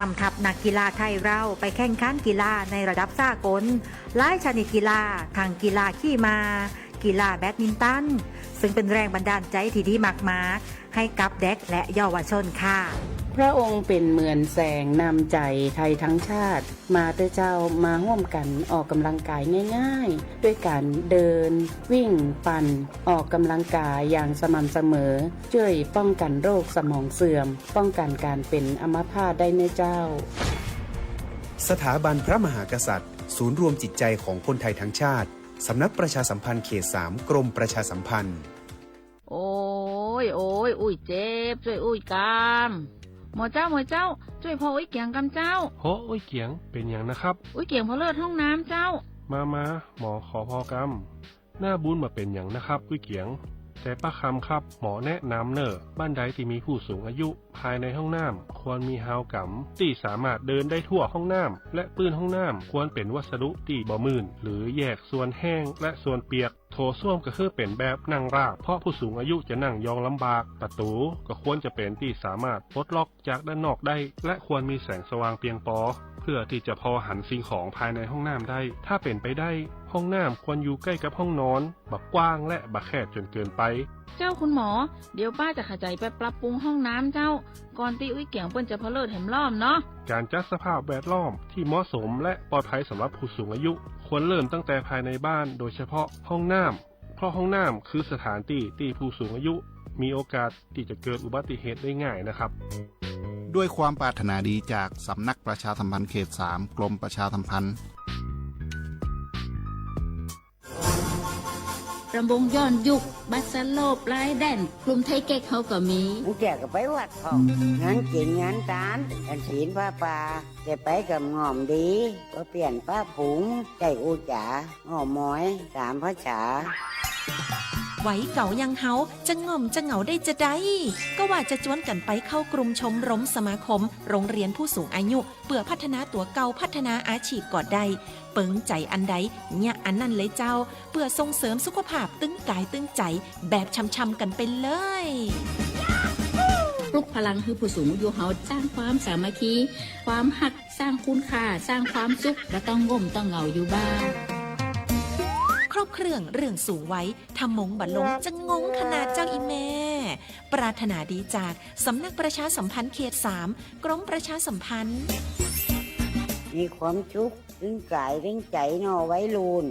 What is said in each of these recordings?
นำทัพนักกีฬาไทยเราไปแข่งขันกีฬาในระดับสากล หลายชนิดกีฬา ทั้งกีฬาขี่ม้า กีฬาแบดมินตัน ซึ่งเป็นแรงบันดาลใจที่ดีมากๆ ให้กับเด็กและเยาวชนค่ะ พระองค์เป็นเหมือนแสงนำใจไทยทั้งชาติ มาเต๊อะเจ้า มาร่วมกันออกกำลังกายง่ายๆ ด้วยการเดิน วิ่ง ปั่น ออกกำลังกายอย่างสม่ำเสมอ ช่วยป้องกันโรคสมองเสื่อม ป้องกันการเป็นอัมพาตได้เน้อเจ้า สถาบันพระมหากษัตริย์ ศูนย์รวมจิตใจของคนไทยทั้งชาติ สำนักประชาสัมพันธ์เขตสาม กรมประชาสัมพันธ์ โอ๊ย โอ๊ย อุ้ยเจ็บ จ้วยอุ้ยกำ หมอเจ้า หมอเจ้า จ้วยพออุ้ยเกียงกำเจ้า โห อุ้ยเกียง เป็นหยังนะครับ อุ้ยเกียงผะเลิดห้องน้ำเจ้า มา มา หมอขอพอกำ หน้าบุญบ่เป็นหยังนะครับ อุ้ยเกียง แต่ป้าคำครับ หมอแนะนำเน่อ บ้านใดที่มีผู้สูงอายุ ภายในห้องน้ำควรมีฮาวกำ ตี้สามารถเดินได้ทั่วห้องน้ำ และปื้นห้องน้ำควรเป็นวัสดุตี้บ่มื่น หรือแยกส่วนแห้งและส่วนเปียก โถส้วมก็คือเป็นแบบนั่งราบ เพราะผู้สูงอายุจะนั่งยองลำบาก ประตูก็ควรจะเป็นตี้สามารถปลดล็อกจากด้านนอกได้ และควรมีแสงสว่างเพียงพอ เพื่อที่จะพอหันสิ่งของภายในห้องน้ำได้ ถ้าเป็นไปได้ ห้องน้ำควรอยู่ใกล้กับห้องนอน บ่กว้างและบ่แคบจนเกินไป เจ้าคุณหมอ เดี๋ยวป้าจะขะใจ๋ไปปรับปรุงห้องน้ำเจ้า ก่อนตี้อุ๊ยเกียงเปิ้นจะผะเลิดแหมรอบเนาะ การจัดสภาพแวดล้อมที่เหมาะสมและปลอดภัยสำหรับผู้สูงอายุ ควรเริ่มตั้งแต่ภายในบ้าน โดยเฉพาะห้องน้ำ เพราะห้องน้ำคือสถานที่ที่ผู้สูงอายุมีโอกาสที่จะเกิดอุบัติเหตุได้ง่ายนะครับ ด้วยความปรารถนาดีจากสำนักประชาสัมพันธ์เขตสาม กรมประชาสัมพันธ์ รำวงย้อนยุค บัสโลปลายแดน กลุ่มไทยเก๊กเฮาก็มี แก่ก็ไปวัดพ่อง งานกินงานตาน กฐินผ้าป่า แก่ไปกับง่อมดี ก็เปลี่ยนปะผุง ใจ้อู้จ๋า อ้อมอย ตามภาษา วัยเก๋าอย่างเฮา จะง่อมจะเหงาได้จะใด ก็ว่าจะจวนกั๋นไปเข้ากลุ่มชมรมสมาคม โรงเรียนผู้สูงอายุ เปื้อพัฒนาตั๋วเก่า พัฒนาอาชีพก็ได้ เปิงใจ๋อันใด เยียะอันนั้นเลยเจ้า เปื้อส่งเสริมสุขภาพตึงกายตึงใจ๋ แบบช่ำๆ กั๋นไปเลย ปลุกพลังหื้อผู้สูงอายุเฮา สร้างความสามัคคี ความฮัก สร้างคุณค่า สร้างความสุข บ่ต้องง่มต้องเหงาอยู่บ้าน ครบเครื่องเรื่องสูงวัย ถ้ามงบ่ลง จะงงขนาดเจ้าอีแม่ ปรารถนาดีจากสำนักประชาสัมพันธ์เขตสาม กรมประชาสัมพันธ์ มีความสุข ตึงกายตึงใจ๋เนาะ วัยรุ่น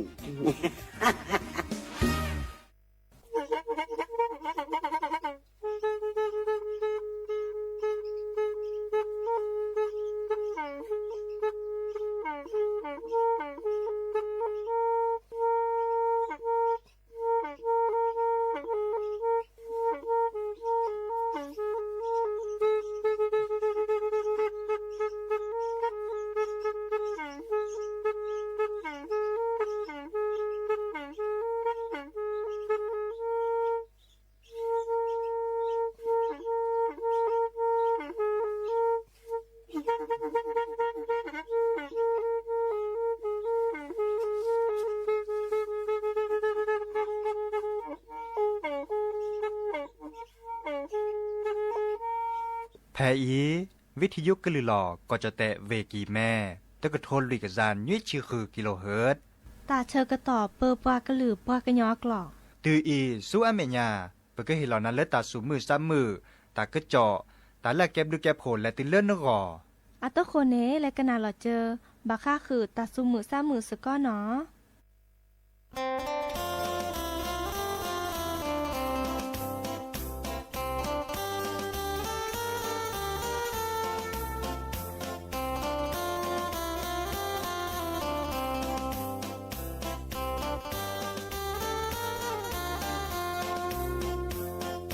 ဖဲအံၤ ဝံထယုကလုာ်လီၤ ကီၢ်ကၠီၣ်တဲၣ် ဝ့ၢ်ကံၢ်မဲ တကထိလွံၢ်ကယၤနွံဆံဃု kilohertz တၢ်ဆၢကတီၢ်ပၢပှၤကလုာ်ပှၤကညီအကျိာ် တုၤအံၤဆူအမဲာ်ညါ ပကဟ့ၣ်လီၤနၤလၢတၢ်သူၣ်မုာ်သးမုာ် တၢ်ကစီၣ် တၢ်လၢအကဲဘျုးကဲဖှိၣ်လဲၤတုၤလၢနဂီၢ် အဃိန့ၣ် လဲၤကနၣ်လီၤစၢၤ ဘၣ်ဃးဃုာ်တၢ်သူၣ်မုာ်သးမုာ်စ့ၢ်ကီးနီၤ.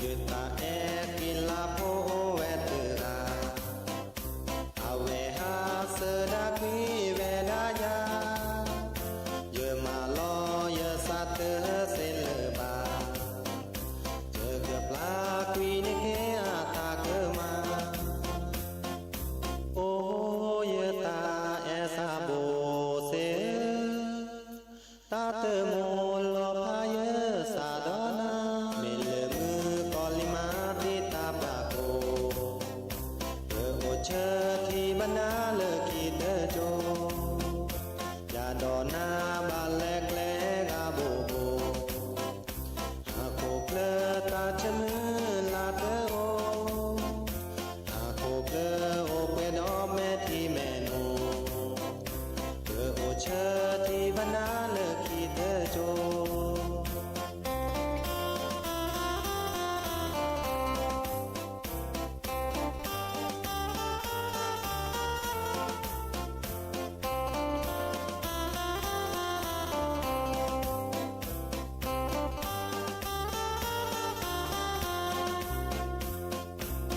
ယတၢ်အဲၣ်ကံလၤဖိဝဲတဂၤ အဝဲဟးဆၢဒၣ်ကွံာ်ဝဲဒၣ်ယၤ ယမၤလီၤယသး ကၠိ, ယၤဒီးနၤဘၣ်လဲၤကျဲဂၤဘိဘိ, ဟီၣ်ခိၣ်ချၢတၢ်ဆၢမုၢ်လၢ်တအိၣ်, ဟီၣ်ခိၣ်ချၢအိၣ်ပှဲၤဒီးမဲာ်ထံမဲာ်နိ, ပအိၣ်ဆၢထံဘၣ်နၤလၢခံတကၠိ.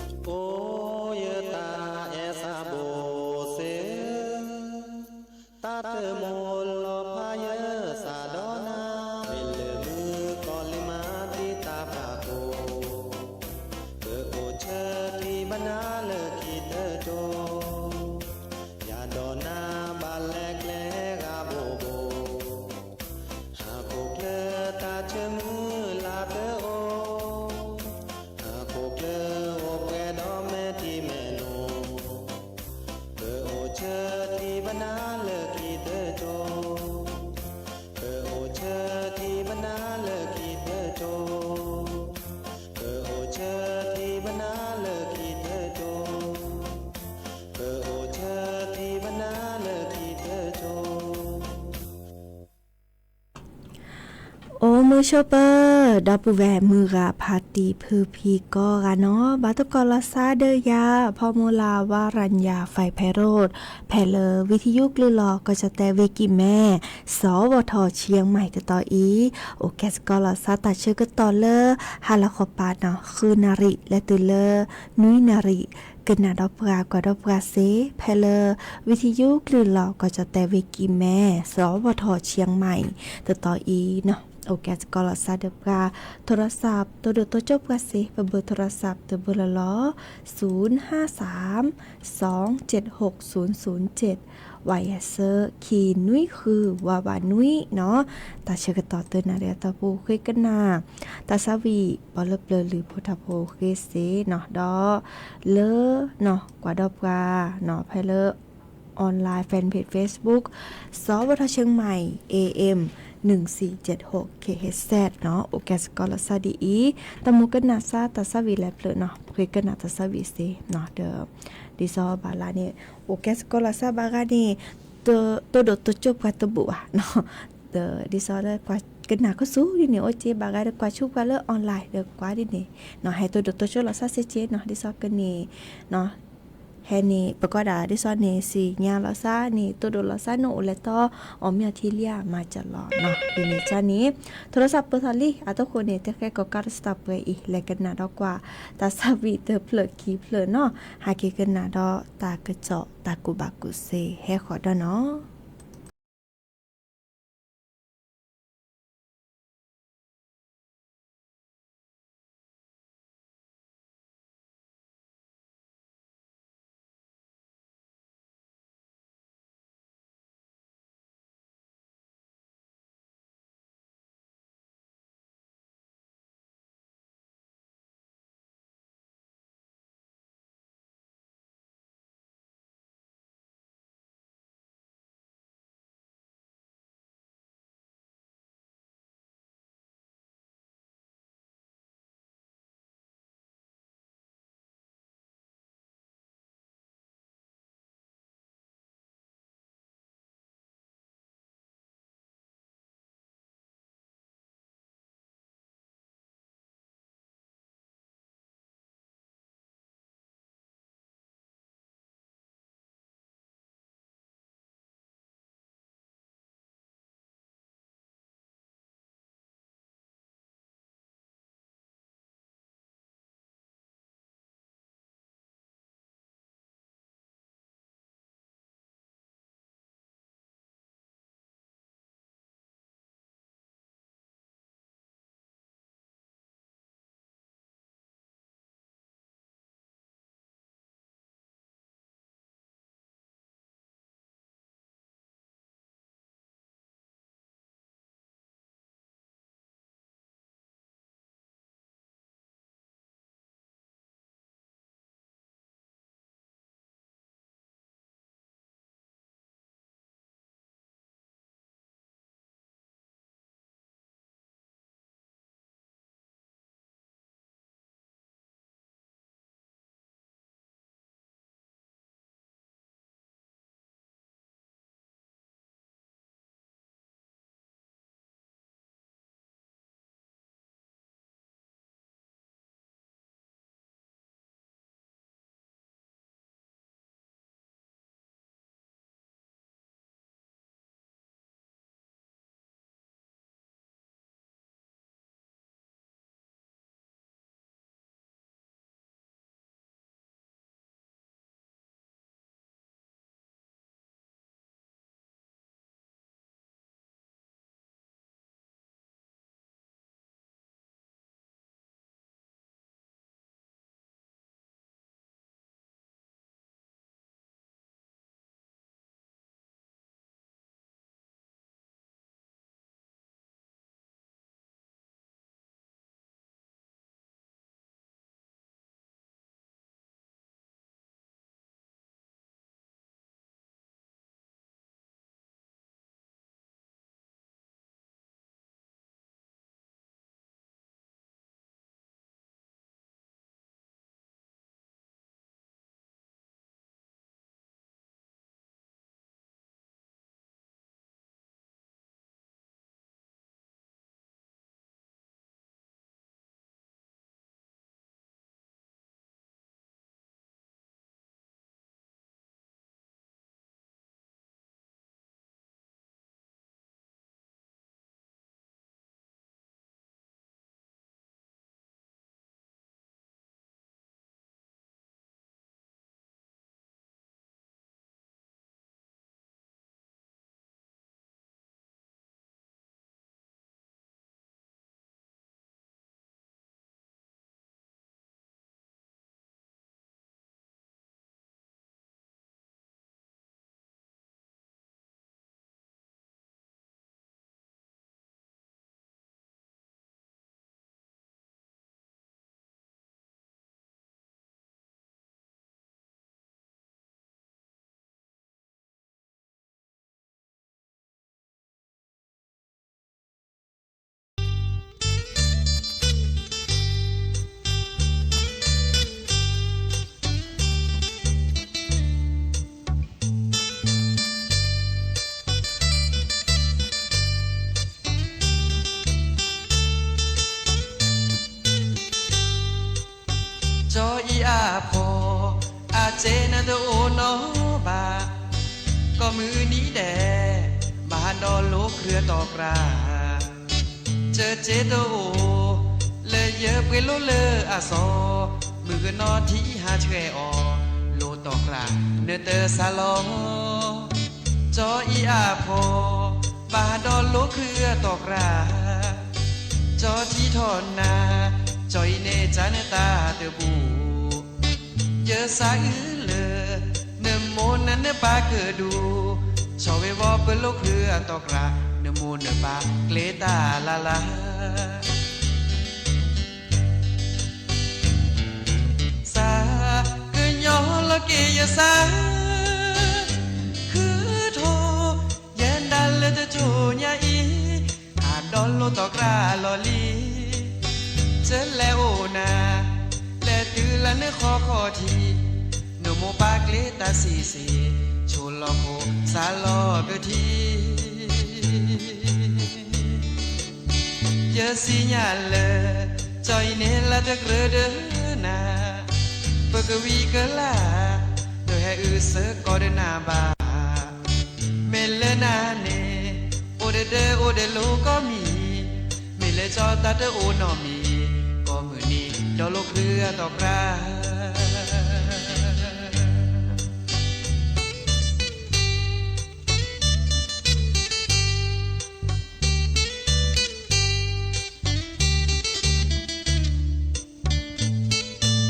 အိၣ်ယတၢ်အဲၣ်သးဘိစ့ၢ်ဧၢ, တၢ်တမိၣ်လီၤဖးယဲစးဒီးနၤ, မ့ၢ်လၢမုၣ်ကီၤလံၤမၤတံာ်တာ်ပှၤကိး, ပအိၣ်ဆၢထံဘၣ်နၤလၢခံတကၠိ. ယၤဒီးနၤဘၣ်လဲၤကျဲဂၤဘိဘိ, ဟီၣ်ခိၣ်ချၢတၢ်ဆၢမုၢ်လၢ်တအိၣ်, ဟီၣ်ခိၣ်ချၢအိၣ်ပှဲၤဒီးမဲာ်ထံမဲာ်နိ, ပအိၣ်ဆၢထံဘၣ်နၤလၢခံတကၠိ, ပအိၣ်ဆၢထံဘၣ်နၤလၢခံတကၠိ, ပအိၣ်ဆၢထံဘၣ်နၤလၢခံတကၠိ, ပအိၣ်ဆၢထံဘၣ်နၤလၢခံတကၠိ. အိၣ်မုာ်ဆိးပၢၤ ဒီပုၢ်ဝဲၢ်မုၢ်ဂၤဖးတံၢ်ဖုဖံကိးဂၤနီၤ, ဘၣ်သကိးလီၤသးဒီးယၤ ဖီမူလၢ ဝါရံယၤ ဖဲးဖဲးရိး, ဖဲလၢဝံထယုကလုာ်လီၤ ကီၢ်ကၠီၣ်တဲၣ်ဝ့ၢ်ကံၢ်မဲ, စီၤဝီၤထီၣ်ဆံမံၤတတီၤအံၤ, အိၣ်ကဲသကိးလီၤသးတၢ်ဆၢကတီၢ်လၢ ဟါလီၤဃီၤပၤနီၤ ဃုနၣ်ရံၣ် လဲၤတုၤလၢ နွံနၣ်ရံၣ်, ကနၣ်ဒီးပှၤကွၢ်ဒီးပှၤစ့ၢ် ဖဲလၢ ဝံထယုကလုာ်လီၤ ကီၢ်ကၠီၣ်တဲၣ်ဝ့ၢ်ကံၢ်မဲ, စီၤဝီၤထီၣ်ဆံမံၤ တတီၤအံၤနီၤ, အိၣ်ကဲသကိးလီၤသးဒီးပှၤ ထိရသး တိၢ်ဒိၣ်တိစၢၤပှၤစ့ၢ် ပဘုးထိရသးတဘုးလီၤလီၤ, သုနဟးသၢမ် သွင် ၸဵတ်း ႁူၵ်း သုၼ် သုၼ် ၸဵတ်း, ဝါယဲၢ်သၢ ခံနွံဃု ဝးဝးနွံနီၤ, တၢ်ဆၢကတီၢ်သၢနၣ်ရံၣ်အတီၢ်ပူၤ ဃ့ကနၣ် တၢ်သးဝံၣ် ပှၤလၢပျၢၤလုၢ်ဖိထၢဖိဃ့စ့ၢ်နီၤ, ဒီး လၢ ကွၢ်ဒီးပှၤနီၤ ဖဲလၢ online fan page Facebook စီၤဝီၤထီၣ်ဆံမံၤ A M นึ่งสี่เจ็ดหก K H Z နီၤ, အိၣ်ကဲသကိးလီၤသးဒ်အံၤ, တၢ်မူကနၣ်သး တၢ်သးဝံၣ်လဲၤဖျၢၣ်နီၤ, ဃ့ကနၣ်တၢ်သးဝံၣ်စ့ၢ်နီၤ, ဒီး ဒ်သိးဘၣ်လၢန့ၣ် အိၣ်ကဲသကိးလီၤသးဘၣ်ဂၤန့ၣ် တိၢ်ဒိၣ်တိစၢၤပှၤတဘူၣ်ဘၣ်နီၤ, ဒီး ဒ်သိးလၢကွၢ်ကနၣ်ကဆူၣ်ဒ်န့ၣ် အိၣ်က့ ဘၣ်ဂၤဒီးကွၢ်ဆူၣ်ပှၤလၢ online ဒီးကွၢ်ဒ်န့ၣ်နီၤ, ဟဲတိၢ်ဒိၣ်တိစၢၤလီၤသးစ့ၢ်ကီးနီၤ, ဒ်သိးကန့ၣ် ဟဲန့ၣ် ပကီးဒၣ်ဒ်သိးန့ၣ် သ့ၣ်ညါလီၤသးန့ၣ် တိၢ်ဒိၣ်လီၤသးန့ၣ် အိၣ်လဲၤတီ အီၣ်မ့ၤအီထံလံဧါ မၤစၢၤလီၤနီၤ, ဒ်န့ၣ်ကန့ၣ် ထိရသးပၢၤထီၣ်လံ အတဃိန့ၣ် တဲဃဲကီးကါတစတၢ်ပှဲၤအံၤ လဲၤကနၣ်ဒီးကွၢ် တၢ်သးဝံၣ်တဖျၢၣ်ခံဖျၢၣ်နီၤ, ဟဲက့ၤကနၣ်ဒီးတၢ်ကစီၣ်တၢ်ကူၣ်ဘၣ်ကူၣ်သ့ ဟဲဃီၤဒီးနီၤ. မုၢ်နံၤဒဲး ဘၣ်ဟးဒီးလိာ်ခရံာ်အတီၢ်ကြၢး, ကၢက့တအိၣ် လၢယပှ့ၤလိာ်လၢအစီၤ, မုၢ်ကနီၤထံဟးဆှဲးအီၤ, လိာ်တီၢ်ကြၢးနတစးလီၤ. ကၠီအံၤအဖီ ဘၣ်ဟးဒီးလိာ်ခရံာ်အတီၢ်ကြၢး, ကၠီထံထီၣ်နၤ, ကၠီအံၤန့ၣ်ကၢနသးတဘူၣ် ယစးအုလၢ နမိၢ်နၤနပၢ်ကဒူ, ဆီၣ်ဝဲဘီပလိာ်ခရံာ်အတီၢ်ကြၢး, နမိၢ်နပၢ်ကျဲတၢ်လၢ်လၢ် စးကညီလီၤက့ၤယစး, ဃုထီၣ် ယဲဒၣ်လၢတစိၤညါအံၤ, ဟးဒီးလိာ်တီၢ်ကြၢးလီၤလံ. ကၢလဲၤအိၣ်နၤ, လဲၤတုၤလၢနဃီခီၣ်ထံး, နမိၢ်ပၢ်ကျဲတၢ်စံးစ့ၢ်, ဆိလီၢ်ခိၣ်စးလီၢ်ကထံး ယစံးညါလၢ ကၠီအံၤန့ၣ်လၢတကြၢးဒီးနၤ, ပကဝံၤကလၤ တဟဲအုးစ့ၢ်ကီးဒီးနၤဘၣ်. မ့ၢ်လၢနၤန့ၣ် အိၣ်ဒီးဒၢအိၣ်ဒီးလိာ်ကိးမံၤ, မ့ၢ်လၢကၠီတၢ်တအိၣ်နီတမံၤ, ကိးမုၢ်နံၤ ဒီးလိာ်ခရံာ်အတီၢ်က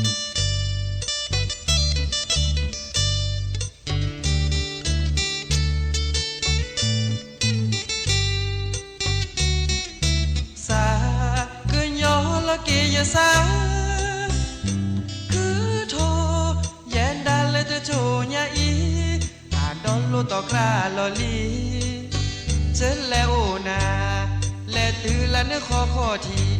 ြၢး စးကညီလီၤက့ၤယစး, ဃုထီၣ် ယဲဒၣ်လၢတစိၤညါအံၤ, ဟးဒီးလိာ်တီၢ်ကြၢးလီၤလံ. ကၢလဲၤအိၣ်နၤ, လဲၤတုၤလၢနဃီခီၣ်ထံး,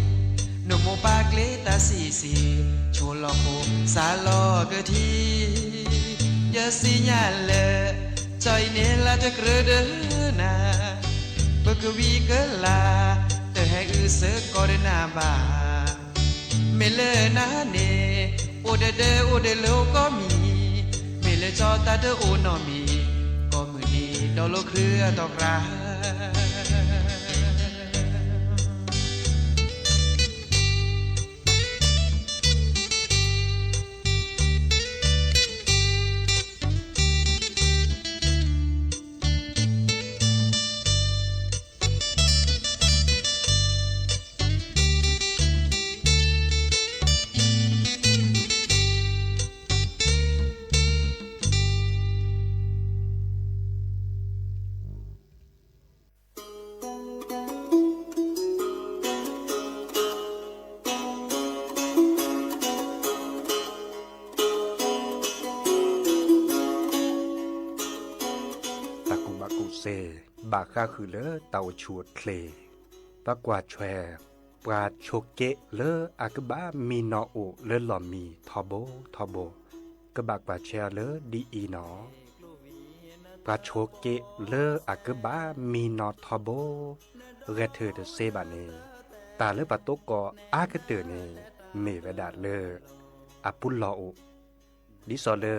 နမိၢ်ပၢ်ကျဲတၢ်စံးစ့ၢ်, ဆိလီၢ်ခိၣ်စးလီၢ်ကထံး ယစံးညါလၢ ကၠီအံၤန့ၣ်လၢတကြၢးဒီးနၤ, ပကဝံၤကလၤ တဟဲအုးစ့ၢ်ကီးဒီးနၤဘၣ်. မ့ၢ်လၢနၤန့ၣ် အိၣ်ဒီးဒၢအိၣ်ဒီးလိာ်ကိးမံၤ, မ့ၢ်လၢကၠီတၢ်တအိၣ်နီတမံၤ, ကိးမုၢ်နံၤ ဒီးလိာ်ခရံာ်အတီၢ်ကြၢး တၢ်ကူၣ်ဘၣ်ကူၣ်သ့ ဘၣ်ဃးဃုာ်လၢတၢ်အိၣ်ဆူၣ်အိၣ်ချ့, ပကွၢ်ထွဲ ပှၤဆိးက့လၢအကဘၣ်မံနီၤအိၣ်လၢလီၢ်မံထီဘိထီဘိ, ကဘၣ်ကွၢ်ထွဲအီၤလၢဒ်အံၤနီၤ. ပှၤဆိးက့လၢအကဘၣ်မံနီၤထီဘိ ဂဲၤထၢၣ်တသ့ဘၣ်န့ၣ်, တၢ်လၢပှၤသကိးအါကတၢၢ်န့ၣ် မ့ၢ်ဝဲဒၣ်လၢ အပူၤလီၢ်အိၣ် ဒ်သိးလၢ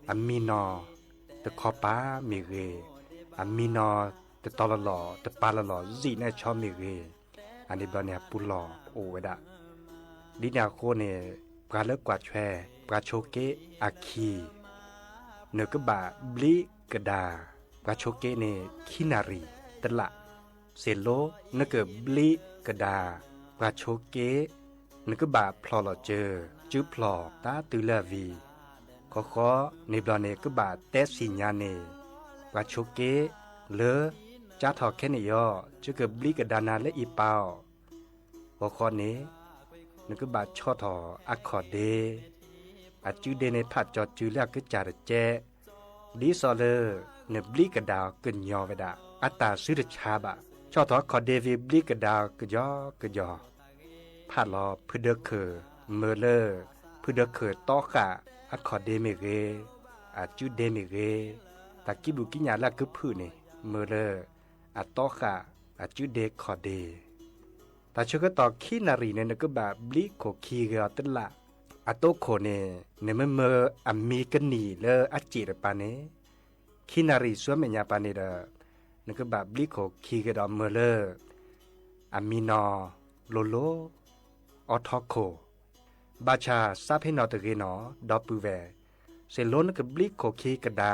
အမံနီၤတခီပၤမ့ၢ်ဂ့ၤ, အမံနီၤတတီၤလီၢ်လီၢ် တပၤလီၢ်လီၢ် စံးနဲၣ်ဆီမ့ၢ်ဂ့ၤ, အန့ၣ်ဘျီန့ၣ် အပူၤလီၢ်အိၣ်ဝဲဒၣ်. ဒ်န့ၣ်အဃိန့ၣ် ပှၤလၢကွၢ်ထွဲ ပှၤဆိးက့အခံ နကဘၣ်ဘျံးကဒါ ပှၤဆိးက့န့ၣ် ခံနၣ်ရံၣ်တလး, သ့ၣ်လိ နကဘျံးကဒါ ပှၤဆိးက့ နကဘၣ်ဖျီၣ်လီၤစၢၤ စုဖျီၣ်တၢ်တုၤလၢအဝံၤ, ဃီဃီန့ၣ်ဘျီန့ၣ် ကဘၣ်တဲသ့ၣ်ညါန့ၣ် ပှၤဆိးက့လၢ ကၢထီၣ်ခဲန့ၣ်အံၤ ယကဘျံးကဒါနၤလၢအံၤပၢ်အီၤ, ဃီဃီန့ၣ် နကဘၣ်ဆီၣ်ထီၣ်အခီၣ်ဒ့, အစုဒ့န့ၣ်ဖးကၠီၤစုလၢအကစၢ်တကဲး, ဒ်သိးလၢ နဘျံးကဒါကညီၤဝဲဒၣ် အတၢ်စုတဆါဘၣ်. ဆီၣ်ထီၣ်အခီၣ်ဒ့ဝံၤဘျံးကဒါကညီၤကညီၤ, ဖးလီၤဖုဒၢခၢၣ် မၢလၢ ဖုဒၢခၢၣ်တီဃာ်အခီၣ်ဒ့မ့ၢ်ဂ့ၤ, အစုဒ့မ့ၢ်ဂ့ၤ, တၢ်ကံးဘျုးကံးညာ်လၢအကဖုၣ်န့ၣ် မၢလၢ အတီဃာ်အစုဒ့ခီၣ်ဒ့ တၢ်ဆၢကတီၢ်ခံနၣ်ရံၣ်န့ၣ် နကဘၣ်ဘျံးခိၣ်ခံဂ့ၤအီၤတလး, အတိခိၣ်န့ၣ် နမ့ၢ်မၢအမံကနံၣ်လၢအစ့ၣ်တပၤန့ၣ်, ခံနၣ်ရံၣ်ဆူမဲာ်ညါပၤန့ၣ်ဒီး နကဘၣ်ဘျံးခိၣ်ခံက့ၤဒီးမၢလၢ အမံနီၤလိၤလိၤ အီထီခိၣ်, ဘၣ်ဆၣ်စးဖဲနီၣ်တဂ့ၤနီၤ ဒီပုၢ်ဝဲၢ်, စ့ၢ်လိနကဘျံးခိၣ်ခံကဒါ,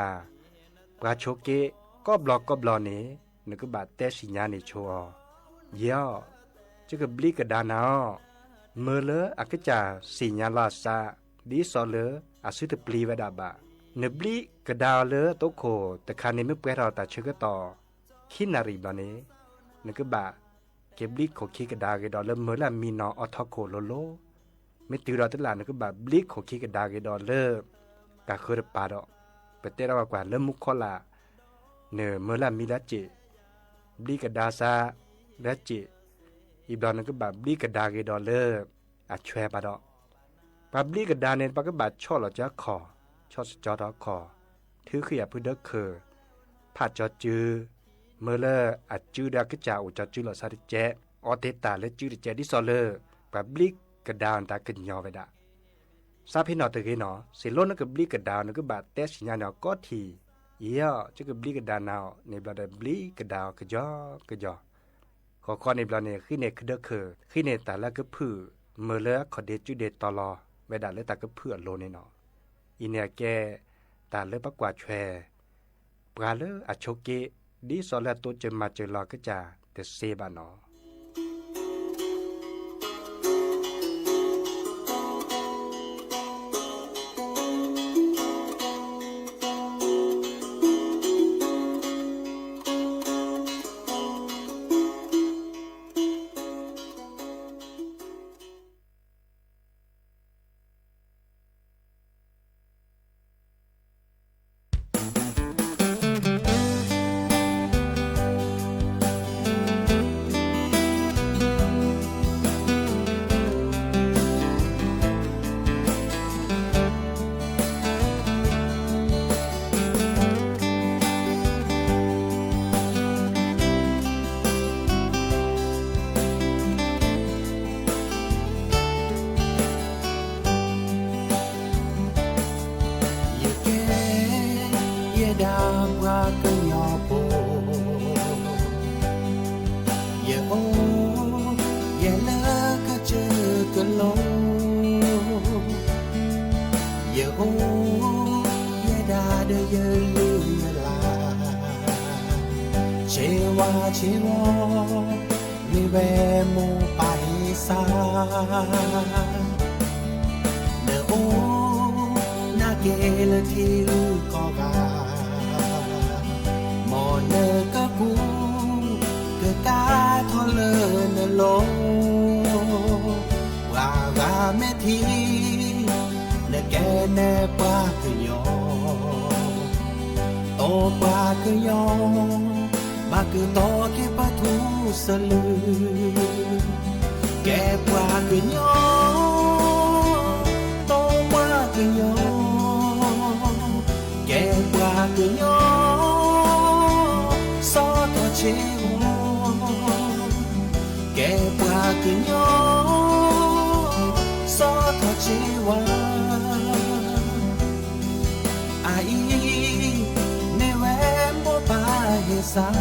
ပှၤဆိးက့ကိးဘျီကိးဘျီန့ၣ် နကဘၣ်တဲစံၣ်ညါန့ၣ်ဆိအီၤ, ယဲၢ်, ယကဘျံးကဒါနၤအီၤ, မၢလၢအကစၢ်စံၣ်ညါလီၤအသး ဒ်သိးလၢအစုတပျံၤဝဲဒၣ်ဘၣ်. နဘျံးကဒါအီၤလၢအသိခိၣ်တခါန့ၣ် မ့ၢ်ပှဲၤထီၣ်တၢ်ဆၢကတီၢ် ခံနၣ်ရံၣ်ဘျီန့ၣ် နကဘၣ်က့ၤဘျံးခိၣ်ခံကဒါက့ၤဒီးလၢမၢလၢအမံနီၤအီထီခိၣ်လိၤလိၤ, မ့ၢ်တုၤဒီးတလၢ် နကဘၣ်ဘျံးခိၣ်ခံကဒါက့ၤဒီးလၢ တၢ်ဃၢၤတပၤဒီး ပတဲထီၣ်ကွၢ်လၢမူခိလၢ် နမၢလၢအမံလၢစ့ၣ်, ဘျံးကဒါစးလၢစ့ၣ်, အံၤဘျီနကဘၣ်ဘျံးကဒါက့ၤဒီးလၢ အဆွဲပၤဒီး ပှၤဘျံးကဒါန့ၣ် ပှၤကဘၣ်ဆီၣ်လီၤကၢခီၣ်, ဆီၣ်စကၠီထီၣ်ခီၣ်, ထုးဃံအဖုဒၢခၢၣ်, ဖးကၠီစု, မၢလၢအစုဒီးအကစၢ်အိၣ်ကၠီစုလီၤသးတကဲး, အီတ့ၢ်တၢ်လၢစုတကဲး ဒ်သိးလၢ ပှၤဘျံးကဒါအီၤတၢ်ကညီၤဝဲဒၣ်. စးဖဲနီၣ်တဂ့ၤနီၤ စ့ၢ်လိနကဘျံးကဒါအီၤ နကဘၣ်တဲစံၣ်ညါန့ၢ်အီၤကိးထံၣ်, ယဲၢ်, ယကဘျံးကဒါနၤအီၤန့ၣ်ဘျီဒီး ဘျံးကဒါအီၤကယီကယီ ဃီဃီန့ၣ်ဘျီန့ၣ် ဃ့န့ၢ်ဒၢခၢၣ်, ဃ့န့ၢ်တၢ်လၢကဖုၣ်, မၢလၢအခီၣ်ဒ့စုဒ့တီၤလီၤဝဲဒၣ်လၢတၢ်ကဖုၣ်အလိၤန့ၣ်နီၤ. အံၤန့ၣ်အကဲ တၢ်လၢပကွၢ်ဆွဲ ပှၤလၢအဆိးက့ ဒ်သိးလၢအတိစၢၤမၤစၢၤလီၤကစၢ်တသ့ဘၣ်နီၤ. ယကဲ ယဲဒၣ်ပှၤကညီဖိ, ယအိၣ် ယဲလၢကစၢၢ်ကလိၤ, ယအိၣ် ယဲဒၣ်ဒီးယလုၢ်ယလၢ်, ဆ့ဝါဆ့ဝီၤ မ့ၢ်ဝဲမိၢ်ပၢ်ဟ့ၣ်စၢ်, နအိၣ် နကဲလၢထံဂုၤကီၢ်ဂၤ, မ်နကကူး ကကါထီၣ်လၢနလိၤ, ပှၤဂၤမ့ၢ်ထံၣ် နကဲနဲၣ်ပှၤကညီ, တီပှၤကညီ ဘၣ်ကတီၤက့ၤပထူစလုၤ, ကဲပှၤကညီ တီပှၤကညီ, ကဲပှၤကညီ စီၤထီၣ်ဆ့ဝါ, ကဲပှၤကညီ စီၤထီၣ်ဆ့ဝါ, အအံၤ မ့ၢ်ဝဲမိၢ်ပၢ်ဟ့ၣ်စၢ်.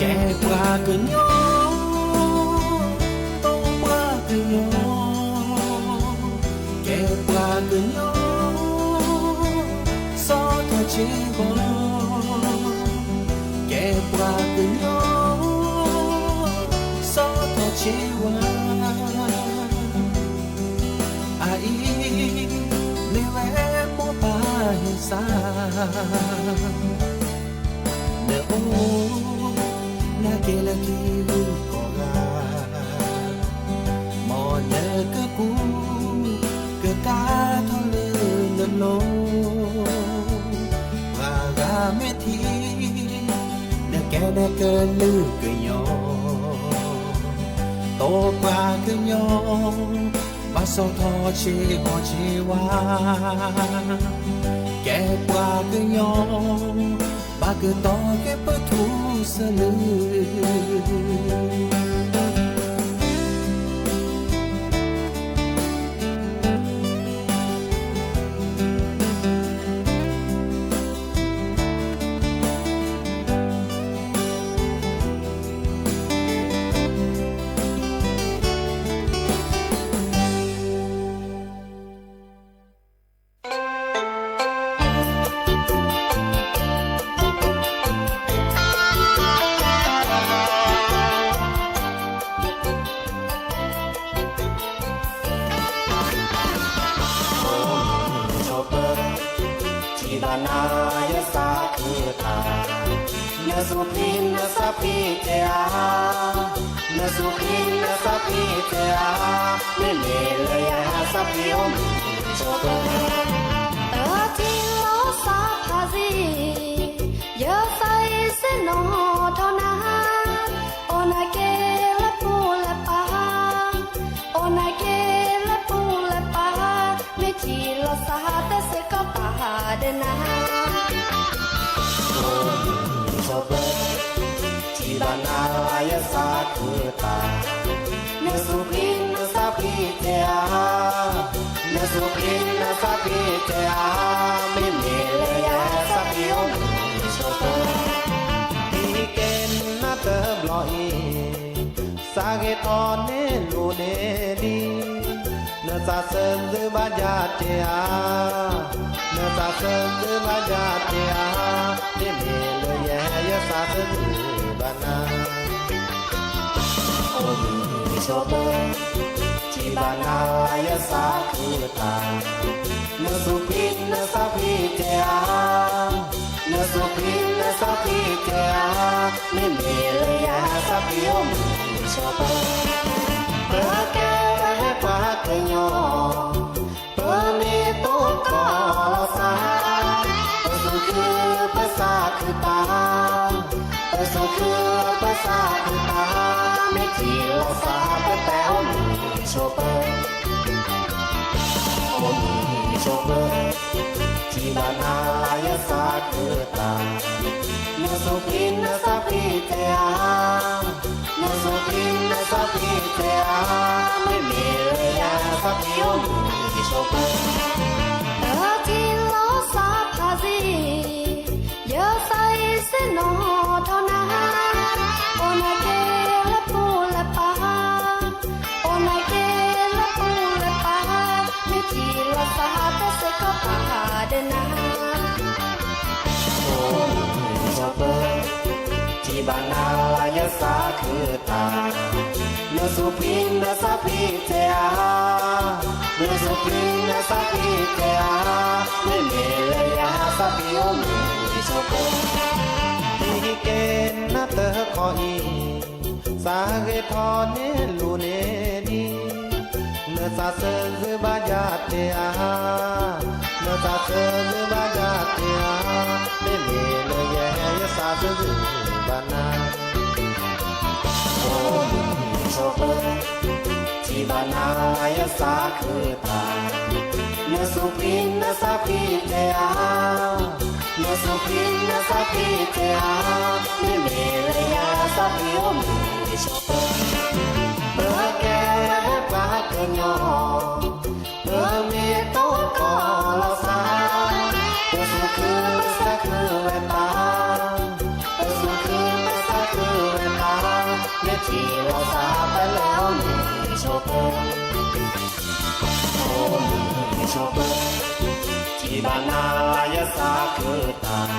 ကဲပှၤကညီ တီပှၤကညီ, ကဲပှၤကညီ စီၤထီၣ်ဆ့ဝါ, ကဲပှၤကညီ စီၤထီၣ်ဆ့ဝါ, အအံၤ မ့ၢ်ဝဲမိၢ်ပၢ်ဟ့ၣ်စၢ်, နအိၣ် နကဲလၢထံဂုၤကီၢ်ဂၤ, မ်နကကူး ကကါထီၣ်လၢနလိၤ, ပှၤဂၤမ့ၢ်ထံၣ် ကဲဒဲကလုာ်ကညီ, တီပှၤကညီ, ဘၣ်စီၣ်ထီၣ်ဆ့ၣ်နီၤဆ့ၣ်ဝါ, ကဲပှၤကညီ, ဘၣ်ကတီၤက့ၤပထူစလု ဆိပၢ, ထံၣ်ဘၣ်နၤယသးခုတၢ်, နစူၢ်ဖှံနသးဖှံတဲဧါ, နစူၢ်ဖှံနသးဖှံတဲဧါ, မ့မ့ၢ်လၢယသးဖှံအိၣ်မုာ်ဆိပၢ, တထံၣ်လီၤသးဖးစ့ၢ် ယသးအံၤစ့ၢ်နီၣ်ထီၣ်နၤ, အိၣ်နၤက့ၤလၢပူၤလၢပၤ, အိၣ်နၤက့ၤလၢပူၤလၢပၤ, မ့ၢ်ထံၣ်လီၤသးတစ့ၢ်ကီးပာ်ဒီးနၤ, ဆိပၢ, ထံၣ်ဘၣ်နၤယသးခုတၢ်, နစူၢ်ဖှံနသးဖှံတဲဧါ, နစူၢ်ဖှံနသးဖှံတဲဧါ, မ့မ့ၢ်လၢယသးဖှံအိၣ်မုာ်ဆိပၢ, ဟံးက့ၤနၤတဘျီအံၤ, သးဂ့ၤထီၣ်န့ၢ်လိၤန့ၢ်ဒံး, နသးစၢ်သုဘၣ်ယၤတဲဧါ, နသးစၢ်သုဘၣ်ယၤတဲဧါ, မ့မ့ၢ်လၢယသးစၢ်သုဘၣ်နၤ အိၣ်မုာ်ဆိပၢ, ထံၣ်ဘၣ်နၤယသးခုတၢ်, နစူၢ်ဖှံနသးဖှံတဲဧါ, နစူၢ်ဖှံနသးဖှံတဲဧါ, မ့မ့ၢ်လၢယသးဖှံအိၣ်မုာ်ဆိပၢ, ပကဲပှၤကညီ ပမ့ၢ်တိၢ်ကီၢ်လီၤသး, ပသူၣ်ခုပသးခုတၢ်, ပသူၣ်ခုပသးခုတၢ်, မ့ၢ်ထံၣ်လီၤသးပတဲအိၣ်မုာ်ဆိပၢ, အိၣ်မုာ်ဆိပၢ, ထံၣ်ဘၣ်နၤယသးခုတၢ်, နစူၢ်ဖှံနသးဖှံတဲဧါ, နစူၢ်ဖှံနသးဖှံတဲဧါ, မ့မ့ၢ်လၢယသးဖှံအိၣ်မုာ်ဆိပၢ, တထံၣ်လီၤသးဖးစ့ၢ် ယသးအံၤစ့ၢ်နီၣ်ထီၣ်နၤ, အိၣ်နၤက့ၤလၢပူၤလၢပၤ, အိၣ်နၤက့ၤလၢပူၤလၢပၤ, မ့ၢ်ထံၣ်လီၤသးတစ့ၢ်ကီးပာ်ဒီးနၤ, ဆိပၢ, ထံၣ်ဘၣ်နၤယသးခုတၢ်, နစူၢ်ဖှံနသးဖှံတဲဧါ, နစူၢ်ဖှံနသးဖှံတဲဧါ, မ့မ့ၢ်လၢယသးဖှံအိၣ်မုာ်ဆိပၢ, ဟံးက့ၤနၤတခီအံၤ, သးဂ့ၤထီၣ်န့ၢ်လိၤန့ၢ်ဒံး, နသးစၢ်သုဘၣ်ယၤတဲဧါ, နသးစၢ်သုဘၣ်ယၤတဲဧါ, မ့မ့ၢ်လၢယဲယသးစၢ်သုဘၣ်နၤ, ဆိပၢ, ထံၣ်ဘၣ်နၤယသးခုတၢ်, နစူၢ်ဖှံနသးဖှံတဲဧါ, နစူၢ်ဖှံနသးဖှံတဲဧါ, မ့မ့ၢ်လၢယသးဖှံအိၣ်မုာ်ဆိပၢ, ပကဲပှၤကညီ, ပမ့ၢ်တိၢ်ကီၢ်လီၤသး, ပသူၣ်ခုပသးခုဝဲတၢ်, ပသူၣ်ခုပသးခုဝဲတၢ်, မ့ၢ်ထံၣ်လီၤသးပလဲၤအိၣ်မုာ်ဆိပၢ, အိၣ်မုာ်ဆိပၢ, ထံၣ်ဘၣ်နၤယသးခုတၢ်,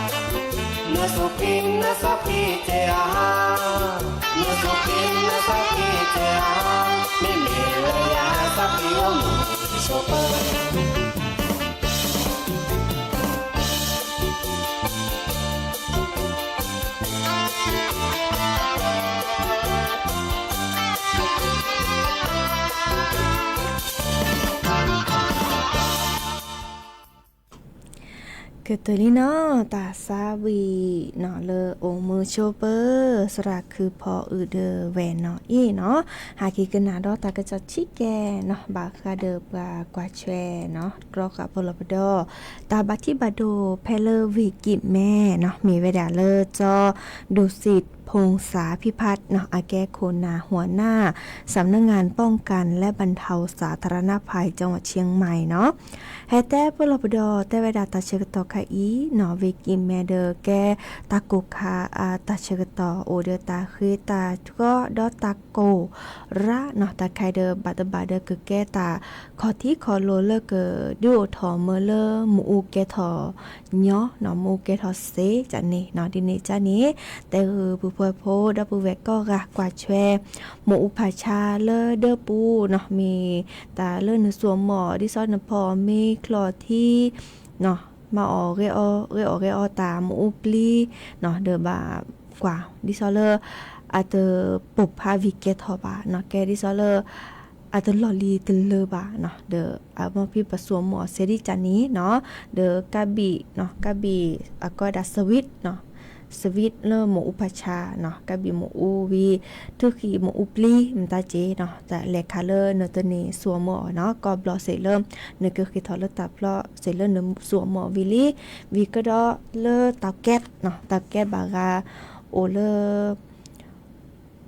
နစူၢ်ဖှံနသးဖှံတဲဧါ, နစူၢ်ဖှံနသးဖှံတဲဧါ, မ့မ့ၢ်လၢယသးဖှံအိၣ်မုာ်ဆိပၢ, က ကတၢၢ်လံနီၤ တၢ်သးဝံၣ်နီၤ လၢအိၣ်မုာ်ဆိးပၢၤ သရၣ်ခုဖီအုၣ်ဒၢဝဲၢ်နီၤအံၤနီၤ, ဟဲက့ၤကနၣ်ဒီးတၢ်ကစီၣ်ဆံးကဲနီၤ ဘၣ်ဃးဒီးပှၤကွၢ်ထွဲနီၤ ကြီဃာ်ပလီၢ်ပဒီ တၢ်ဘၣ်ထံးဘၣ်ဒိဖဲလၢဝ့ၢ်ကံၣ်မဲနီၤ မ့ၢ်ဝဲဒၣ်လၢကၠီ ဒုးစံးဖူၣ်စၣ်ဖံးဖးနီၤ အကဲခိၣ်နၢ်ဟူးနၢ် สำนักงานป้องกันและบรรเทาสาธารณภัยจังหวัดเชียงใหม่နီၤ ဟဲတဲပလီၢ်ပဒီ တဲဝဲဒၣ်တၢ်ဆၢကတီၢ်ခါအံၤနီၤ ဝ့ၢ်ကံၣ်မဲဒီးကဲ တၢ်ကိၢ်ခါအတၢ်ဆၢကတီၢ် အိၣ်ဒီးတၢ်ဃ့တၢ်ဃီဒီးတၢ်ကိၢ်ရၣ်နီၤ တၢ်ခါဒီးဘၣ်တဘၣ်ဒီးကကဲတၢ်ခီၣ်ထံးခီၣ်လိၤလၢကဒုးအိၣ်ထီၣ်မၢလၢမ့ၣ်အူကဲထီၣ်ညီနီၤ မ့ၣ်အူကဲထီၣ်စ့ကန့ၣ်နီၤ ဒ်န့ၣ်ကန့ၣ် တဲဂုာ်ပုၢ်ဖိဝဲၢ်ဖိဒီပုၢ်ဝဲၢ်ကိးဂၤကွၢ်ထွဲ မ့ၣ်အူဖးဆါလၢဒၢပူၤနီၤ မ့ၢ်တၢ်လၢနစိာ်မီၣ် ဒ်သိးနဖီအီၣ်မ့ၤချီထံ မၤအီၣ်ဂဲၤအီၣ်ဂဲၤအီတၢ်မ့ၣ်အူပျံၤနီၤ ဒီးဘၣ်ကွၢ် ဒ်သိးလၢ အတပိၢ်ဖးဝံၤကဲထီၣ်ဘၣ်နီၤ ကဲဒ်သိးလၢ အတလီၢ်လံၤတလၢာ်ဘၣ်နီၤ ဒီးအမ့ၢ်ဖဲပစိာ်မီၣ်အီၣ်စ့ဒ်ကန့ၣ်နီၤ ဒီးကးဘံၣ်နီၤ ကးဘံၣ်အကီဒၣ် switch နီၤ switch လၢမ့ၣ်အူဖးဆါနီၤ ကးဘံၣ်မ့ၣ်အူဝံၤ ထုးဃံၣ်မ့ၣ်အူပျံၤ မတၤစ့နီၤ တၢ်လဲၤခးလၢနတန့ၢ်စိာ်မီၣ်အီၣ်နီၤ ကီဘျီစ့လၢ နကဃ့ထီၣ်လၢတၢ်ဖျီစ့လၢနစိာ်မီၣ်အီၣ်ဝံၤလံ ဝံၤကဒီးလၢတၢ်ကဲးနီၤ တၢ်ကဲးဘၣ်ဂၤ အိၣ်လၢ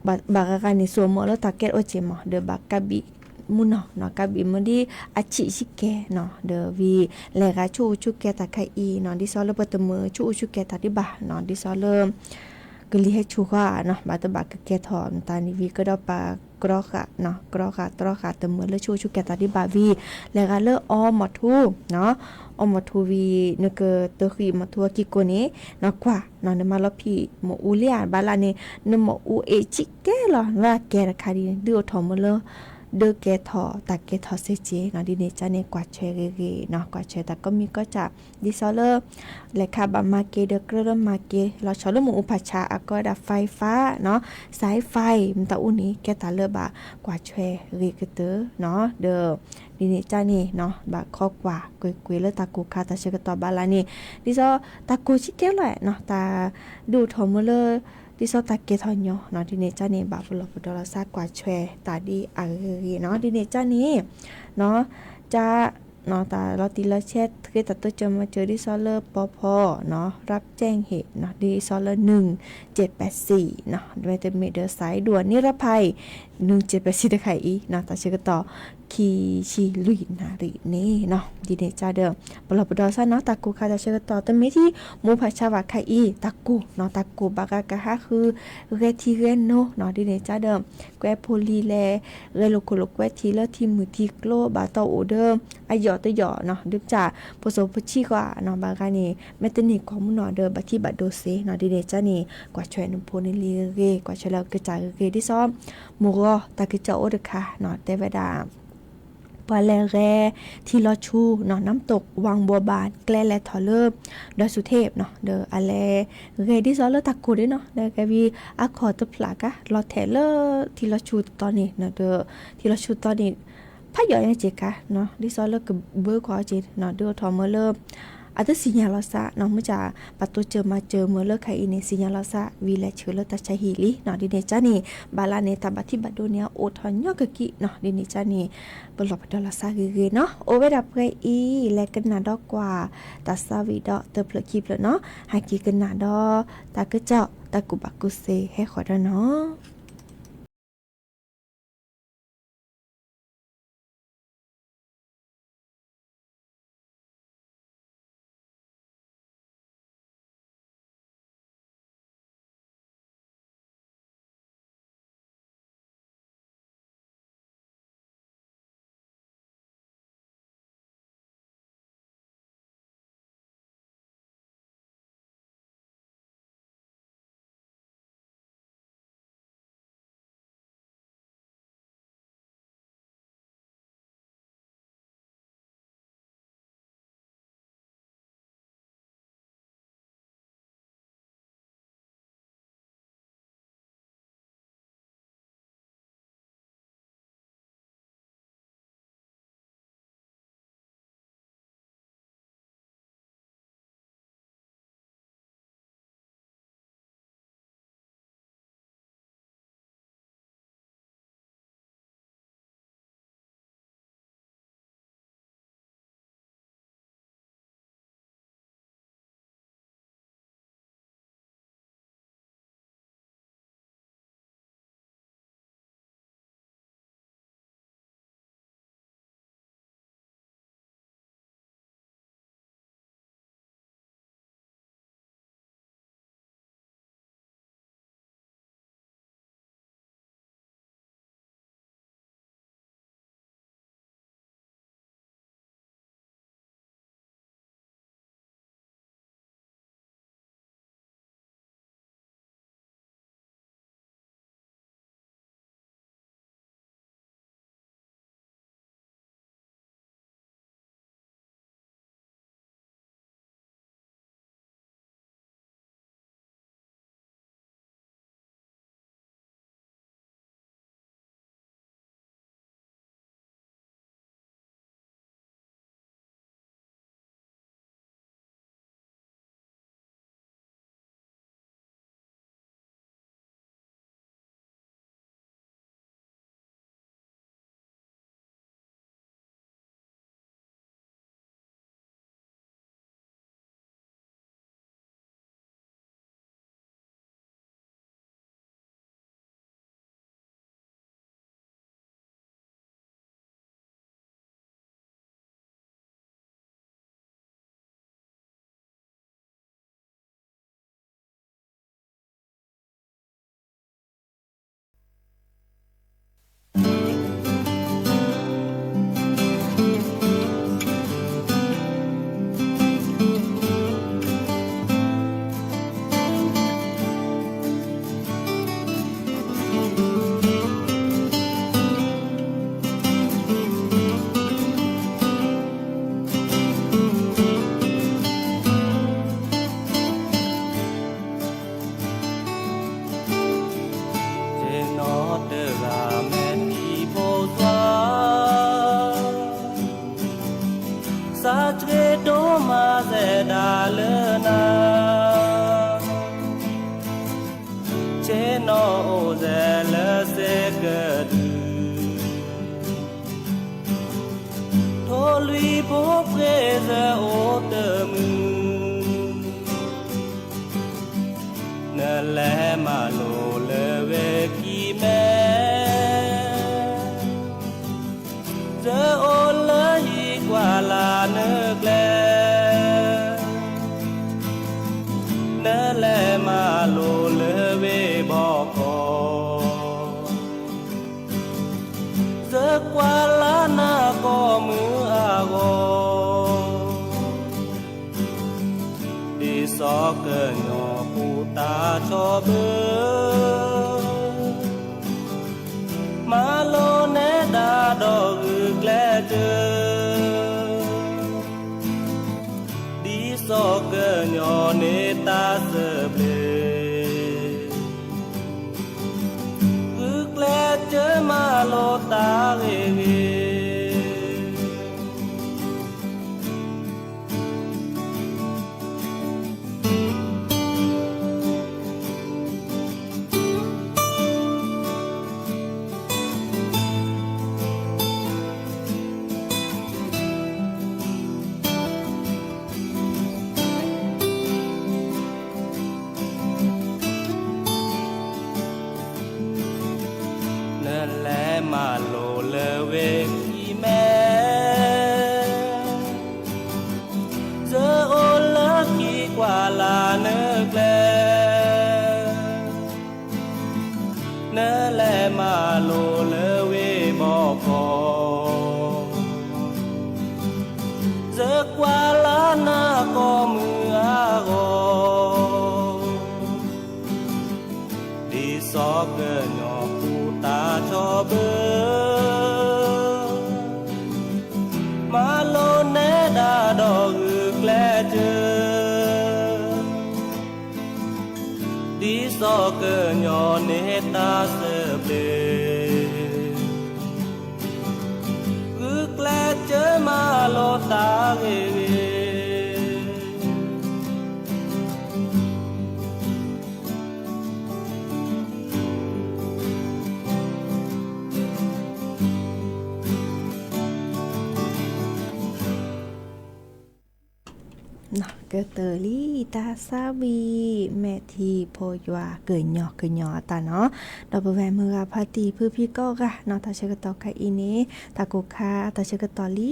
ဘၣ်ဂၤဂၤန့ၣ် စိာ်မီၣ်လၢတၢ်ကဲးအိၣ်က့ၤမး ဒီးဘၣ်ကးဘံၣ်မုၢ်နီၤနီၤ ကးဘံၣ်မုၢ်ဒ်အဆံးဆံးကဲနီၤ ဒီးဝံၤလဲၤဂၤဆူၣ်အူဆူၣ်ကဲတၢ်ခါအံၤနီၤ ဒ်သိးလၢပတမုာ်ဆူၣ်အူဆူၣ်ကဲတၢ်ဒံးဘၣ်နီၤ ဒ်သိးလၢ ကလံၤဟဲဆူၣ်ဃီနီၤ ဘၣ်တဘၣ်ကကဲထီၣ် မတၤန့ၣ်ဝံၤကဒီးပာ်ကြီဃာ်နီၤ ကြီဃာ်တြီဃာ်တမုာ်လၢဆူၣ်အူဆူၣ်ကဲတၢ်ဒံးဘၣ်ဝံၤ လဲၤဂၤလၢအီမီၢ်ထူနီၤ အီမီၢ်ထူဝံၤ နကတဃံးမီၢ်ထူအကံၢ်ကိၢ်န့ၣ်နီၤ ကွၢ်နီၤ နမၤလီၤဖံးမ့ၣ်အူလံဧါ ဘၣ်လၢန့ၣ် နမ့ၣ်အူအ့ၣ်ဆံးကဲလီၤ လၢအကဲတခါဒ်န့ၣ် ဒုးအိၣ်ထီၣ်မၢလၢ ဒုးကဲထီၣ်တၢ်ကဲထီၣ်စ့က့နီၤ ဒ်န့ၣ်ကန့ၣ် ကွၢ်ထွဲဂ့ၤဂ့ၤနီၤ ကွၢ်ထွဲတၢ်ကိးမံၤကိးစၢ် ဒ်သိးလၢ လဲၤခးဘၣ်မၤက့ၤဒီးကြၢးလၢမၤက့ၤ လီၤဆီလၢမ့ၣ်အူဖးဆါအကီဒၣ် fiber နီၤ sci-fi မတၤအူန့ၣ် ကဲတၢ်လၢဘၣ်ကွၢ်ထွဲဂ့ၤကတၢၢ်နီၤ ဒီး ဒ်န့ၣ်ကန့ၣ်နီၤ ဘၣ်ခီကွၢ်ကွ့ၢ်ကွ့ၢ်လၢတၢ်ကိၢ်ခါတၢ်ဆၢကတီၢ်ဘၣ်လၢန့ၣ် ဒ်သိးတၢ်ကိၢ်ဆံးကဲလီၤနီၤ တၢ်ဒုးအိၣ်ထီၣ်မၢလၢ ဒ်သိးတၢ်ကဲထီၣ်ညီနီၤ ဒ်န့ၣ်ကန့ၣ် ဘၣ်ပလီၢ်ပဒီလီၤသးကွၢ်ထွဲတၢ်ဒ်အဂ့ၤဂ့ၤနီၤ ဒ်န့ၣ်ကန့ၣ် က တၢ်လီၤတံၢ်လီၤဆဲး ဃ့တၢ်တိစၢၤမၤစၢၤ ဒ်သိးလၢပီဖီနီၤ ရၢၣ်ကၠဲၣ်ဟ့ၣ်နီၤ ဒ်သိးလၢ နုၢ်ကၠဲၣ်ပဲးစံနီၤ မ့တမ့ၢ်ဒီး စးဒိၣ်န့ၣ်ရၢၣ်ဖးအံၤ နုၢ်ကၠဲၣ်ပဲးစံတခါအံၤနီၤ တၢ်ဆၢကတီၢ် ခံဆံလွံၢ်နၣ်ရံၣ်န့ၣ်နီၤ ဒ်န့ၣ်ကဒီး ပလီၢ်ပဒီသးနီၤ တၢ်ကိၢ်ခါတၢ်ဆၢကတီၢ် တမ့ၢ်ထံ မ့ၣ်အူဖးဆါဘၣ်ခါအံၤ တၢ်ကိၢ်နီၤ တၢ်ကိၢ်ဘၣ်ဂၤကဟးဃု ဂဲၤထံဂဲၤနိနီၤ ဒ်န့ၣ်ကဒီး ကွဲးဖိလံၤလဲၣ် ဂဲၤလိာ်ခိၣ်လိာ်ကွဲထံလၢထံမုၢ်ထံကျိ ဘၣ်တၢ်အိၣ်ဒီး အယီၢ်တယီၢ်နီၤ ဒ်ပစၢ် ဖိစိၤဖိဆံးဃီနီၤ ဘၣ်ဂၤန့ၣ် မ့ၢ်တန့ၢ်ကွၢ်မုၢ်နီၤဒီး ဘၣ်ထံဘၣ်ဒိစ့နီၤ ဒ်န့ၣ်ကန့ၣ် ကွၢ်ထွဲနဖိန့ၣ်လံဂ့ၤဂ့ၤ ကွၢ်ထွဲလၢကစၢ်ဂ့ၤဂ့ၤ ဒ်သိး မုၢ်ဂီၤတၢ်ကစီၣ်အိၣ်တခါနီၤ တဲဝဲဒၣ် ပှၤလဲၤဂဲၤထံလီၤဆူနီၤ နမ်တၢၣ်ဝၣ်ဘိးဘၣ် ကျဲလဲၤထီၣ်လၢ ဒွဲၣ်စူၤထ့ၣ်နီၤ ဒီးအလဲၤဂဲၤဒ်သိးလၢတၢ်ကိၢ်ဒၣ်နီၤ လဲၤဂဲၤဝံၤအခီၣ်တဖျၢၣ်ကါ လီၤထဲးလၢထံလီၤဆူတတီၤန့ၣ်နီၤ ဒီးထံလီၤဆူတတီၤန့ၣ် ဖးယိာ်ညါက့ၤကါနီၤ ဒ်သိးလၢကဘၢကွၢ်အီၤက့ၤနီၤ ဒုးအိၣ်ထီၣ်မၢလၢ အတသ့ၣ်ညါလီၤသးနီၤ မုၢ်ဆါ ပှၤတိစၢၤမၤစၢၤမၢလၢခါအံၤန့ၣ် သ့ၣ်ညါလီၤသးဝံၤလဲၤဆၢလၢတၢ်ဆါဟံၣ်လံနီၤ ဒ်န့ၣ်ကန့ၣ် ဘၣ်လၢန့ၣ် တၢ်ဘၣ်ထံဘၣ်ဒိန့ၣ် အအိၣ်ထီၣ်ညီကကံနီၤ ဒ်န့ၣ်ကန့ၣ် ပလီၢ်ပဒီလီၤသးဂ့ၤဂ့ၤနီၤ အိၣ်ဝဲဒၣ်ပှဲၤအံၤ လဲၤကနၣ်ဒီးကွၢ် တၢ်သးဝံၣ်ဒီးတဖျၢၣ်ခံဖျၢၣ်နီၤ ဟဲက့ၤကနၣ်ဒီး တၢ်ကစီၣ်တၢ်ကူၣ်ဘၣ်ကူၣ်သ့ဟဲဃီၤဒီးနီၤ ဆ့ၣ်နီၤအိၣ်စဲးလၢစ့ကဒု, ထိၣ်လွံၢ်ဖိပှ့ၤစၢၤအိၣ်တမုာ်, နလဲၤမၤလိလၢဝ့ၢ်ကံၢ်မဲ စၢၤအိၣ်လၢဟံၣ်ကွၢ်လၢ်နၢၤကျဲ, နလဲၤမၤလိလၢဝ့ၢ်ဘီကီၢ်, စၢၤကွၢ်လၢနၤကိးမုၢ်အဂီၢ်, ဒ်သိးကညီၤပူၤတၢ်ထီၣ်ဘၢ မၤလိနဲဒၣ်ဒီးဂုာ်ကျဲးစၢး, ဒ်သိးကညီၤန့ၢ်တၢ်စၢၤဘျုး, ဂုာ်ကျဲးစၢးမၤလိတၢ်ဂ့ၤဂ့ၤ နလဲၤမၤလိလၢဝ့ၢ်ကံၢ်မဲ စၢၤအိၣ်လၢဟံၣ်ကွၢ်လၢ်နၢၤကျဲ, နလဲၤမၤလိလၢဝ့ၢ်ဘီကီၢ်, စၢၤကွၢ်လၢနၤကိးမုၢ်အဂီၢ်, ဒ်သိးကညီၤပူၤတၢ်ထီၣ်ဘၢ မၤလိနဲဒၣ်ဒီးဂုာ်ကျဲးစၢး, ဒ်သိးကညီၤန့ၢ်တၢ်စၢၤဘျုး, ဂုာ်ကျဲးစၢးမၤလိတၢ်ဂ့ၤဂ့ၤ ကတၢၢ်လံတၢ်သးဝံၣ် မဲာ်ထံဖိယွၤကညီၤကညီၤအတၢ်နီၤ, ဒီးပဝဲမုၢ်ဂၤဖါတံၢ်ဖုဖံကိးဂၤနီၤ တၢ်ဆၢကတီၢ်ခဲအံၤန့ၣ် တၢ်ကိၢ်ခါတၢ်ဆၢကတီၢ်လံနီ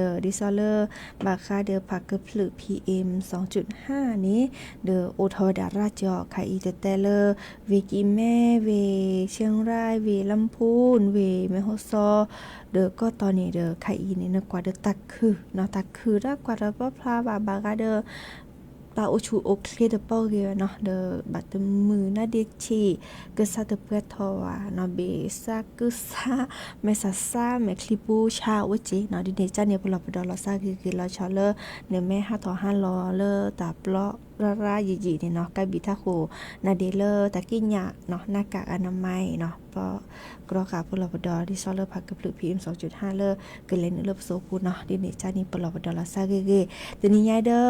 ၤ, ဒီးဒ်သိးလၢ ဘၣ်ဃးဒီးဖးကဖျၢၣ် PM စူၣ်ဟၣ်န့ၣ် ဒီးအိၣ်ထီၣ်ဝဲဒၣ်ရၣ်ကၠီၣ်ခဲအံၤတဲတဲလၢ ဝ့ၢ်ကံၢ်မဲ ဝ့ၢ်ရှ့ၣ်ရၢၣ် ဝ့ၢ်လါဖူၣ် ဝ့ၢ်မဲၢ်ဟီၣ်စီ ဒီးကီၢ်တီန့ၣ်ဒီးခဲအံၤန့ၣ် နကွၢ်ဒီးတၢ်ခုၣ်နီၤ, တၢ်ခုၣ်တၢ်ကွၢ်ဒီးပျီဖျါဘၣ် ဘၣ်ဃးဒီး တၢ်အိၣ်ဆူၣ်အိၣ်ချ့တပီၢ်ဂ့ၤဝဲနီၤ, ဒီးဘၣ်တမုာ်နၢ်ဒ့ဆံး ကစၢ်တပှဲၤထီၣ်ဝဲနီၤ, ဘ့ၣ်စၢ်ကုၢ်စၢ် မဲာ်ဆှးဆှါ မဲာ်ချံပူၤဆါအိၣ်က့နီၤ, ဒ်န့ၣ်ကၢ်န့ၣ် ပလီၢ်ပဒီးလီၤသးဂ့ၤဂ့ၤလီၤဆီလၢ နမ့ၢ်ဟးထီၣ်ဟးလီၤလၢတၢ်ပျီရၣ်ရၣ်ယံာ်ယံာ်န့ၣ်နီၤ, ကဲဘံၣ်တၢ်ဃိၣ်နၤဒ့လၢတၢ်ကံးညာ်နီၤ, နၢ်ကၣ်အနမါအံၤနီၤ, ပ ကြီဃာ်ပလီၢ်ပဒီး ဒ်သိးလၢဖးကဖျၢၣ် PM စူၣ်ဟၣ်လၢ ကလဲၤနုာ်လၢပစိၤပူၤနီၤ, ဒ်န့ၣ်ကၢ်န့ၣ် ပလီၢ်ပဒီးလီၤသးဂ့ၤဂ့ၤ, တနံၤညါဒီး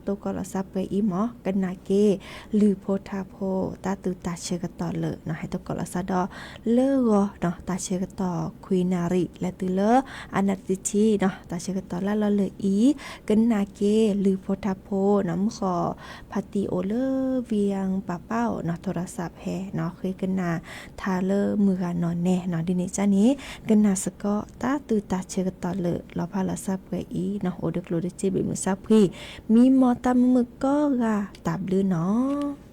တိၢ်ကီၢ်လီၤသးပှဲၤအံၤမ့ၢ် ကနၣ်က့ၤ လုၢ်ဖိထါဖိ တၢ်သုးတၢ်ဆၢကတီၢ်လၢာ်နီၤ, ဟဲတိၢ်ကီၢ်လီၤသးဒီး လၢဂီၤနီၤ, တၢ်ဆၢကတီၢ်ခွံနၣ်ရံၣ် လဲၤတုၤလၢ အနၣ်တထံၣ်နီၤ, တၢ်ဆၢကတီၢ်လၢလီၤလၢာ်အံၤ ကနၣ်က့ၤ လုၢ်ဖိထါဖိနီၤ, မုၢ်ဃီၤ ဖါတံၢ်အိၣ်လၢ ဝံယၣ်ပၢ်ပၢ်အိၣ်နီၤ, ထိရသးဖဲနီၤ, ဃ့ကနၣ်ထါလၢမုၢ်ဂၤနီၢ်နဲနီၤ, ဒ်န့ၣ်ကၢ်န့ၣ် ကနၣ်စ့ၢ်ကီး တၢ်သုးတၢ်ဆၢကတီၢ်လၢာ် လီၤဖးလီၤသးပှဲၤအံၤနီၤ, အိၣ်ဒီးကျိၣ်ဒီးစ့ဘ့ၣ်မုာ်သးဖှံ, မံမီၢ်တၢ်မုာ်မုာ်ကိးဂၤ တၢ်ဘျုးနီၤ.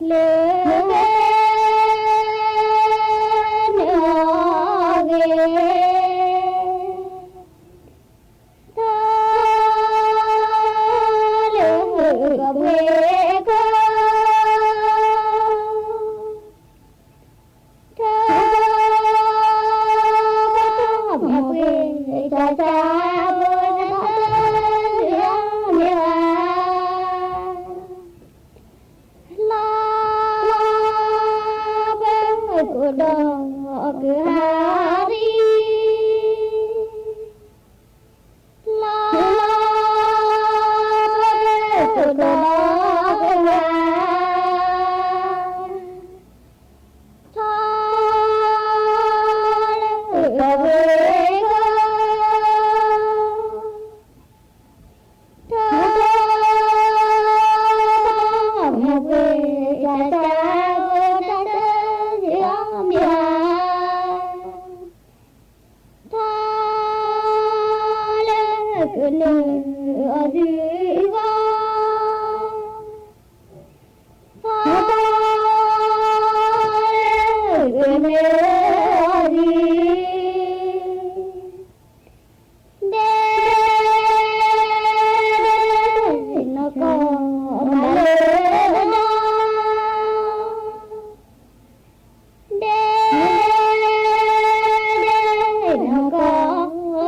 လၢ နအီၣ်ဂ့ၤ တၢ်လၢကပှ့ၤက တၢ် မၤပှ့ၤ တၢ်တၢ်ဖိတၢ်တၢ်လၢအမ့ၢ်ဝဲ လီၤ ပၢၤကဒီးကဟးရံ လီၤ ပၢၤကဒီးကဟး ထီၣ်လၢကဝ့ၤက တၢ် တၢ်မၤပှ့ၤ တၢ်တၢ်ဖိတၢ်တၢ်လၢအမ့ၢ်ဝဲ တၢ် လၢကနၢအီၤဒုးဂီၤ တၢ် လၢကနၢအီၤဒုး ဒဲ ဒဲ နီၢ်ကီၢ်မၤလၢဒီး ဒဲ ဒဲ နီၢ်ကီၢ်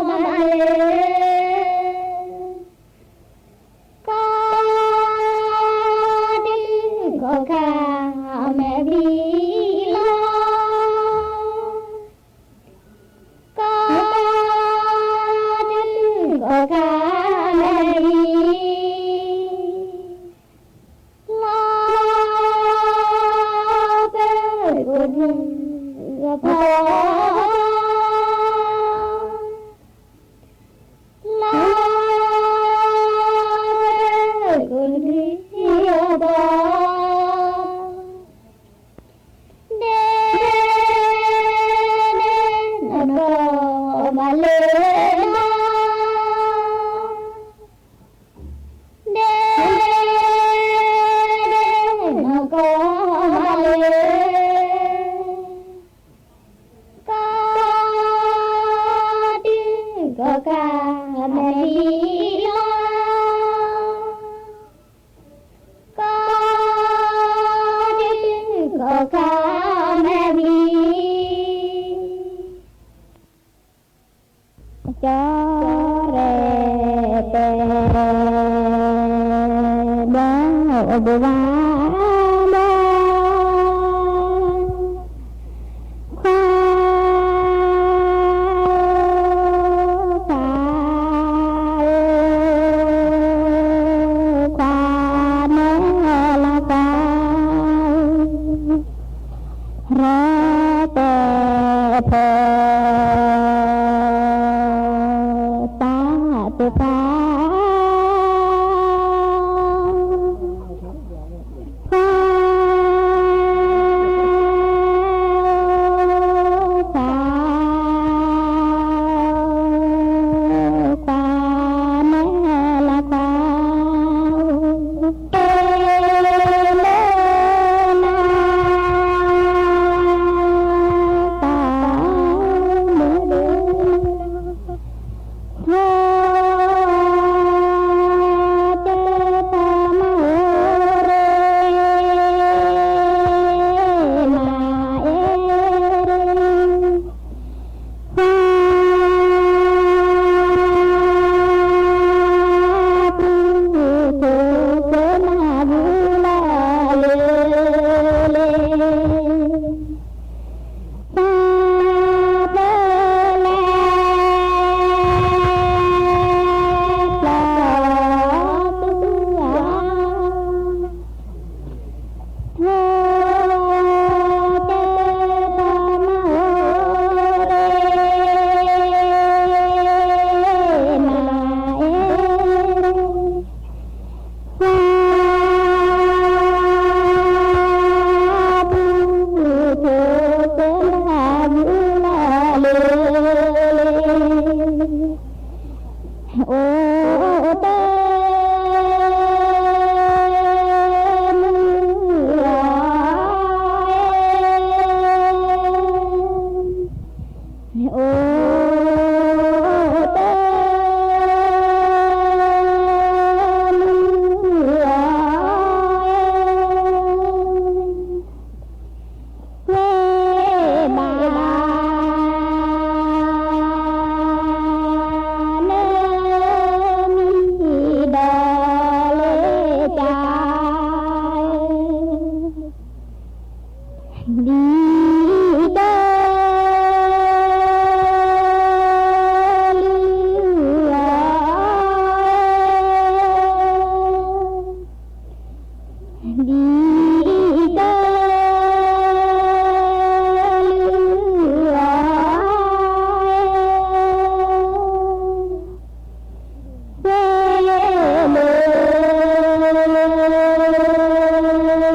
မၤလၢ ကီၢ်ဒုးကီၢ်ခါမဲာ်ဘံလီၤ ကီၢ်ဒုးကီၢ်ခါမဲာ်ဘံ လီၤ ပၢၤကဒုးအဖီ လီၤ ပၢၤကဒုးအဖီ